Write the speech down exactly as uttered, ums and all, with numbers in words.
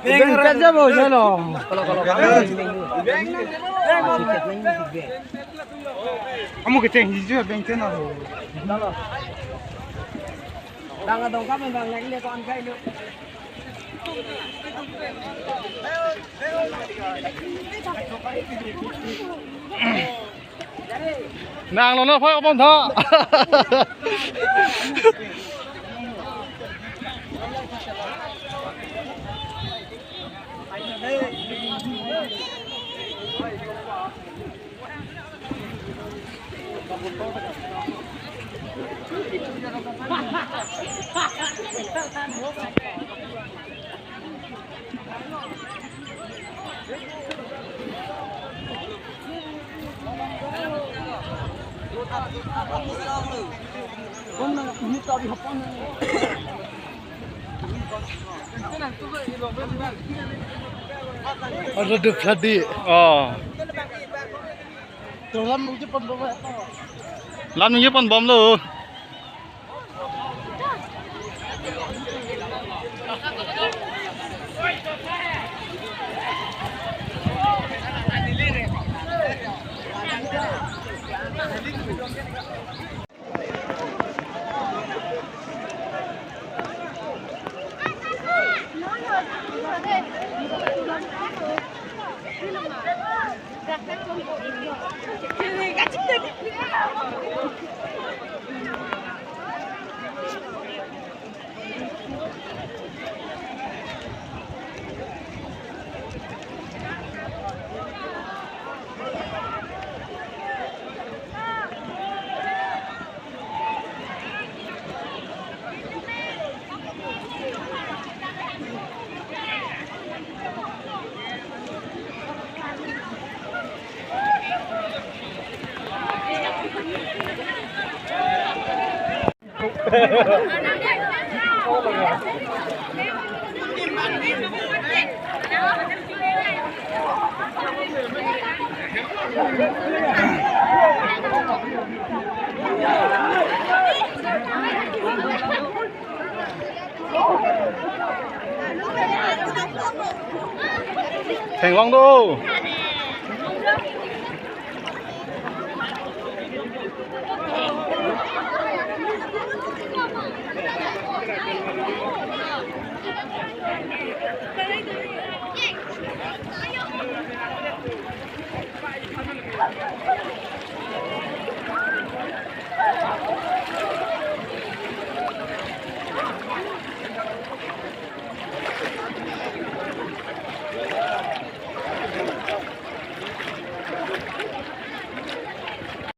Beng kat jabo jalo. Amo kecheng hijau beng chena ho. Bang adong kami bang lagi le kon kai lo. Nang lo na phai opon tha. Ada dua tadi. Oh. Tulang mungkin pembawaan. Lan mungkin pembom lo. Thenglong do.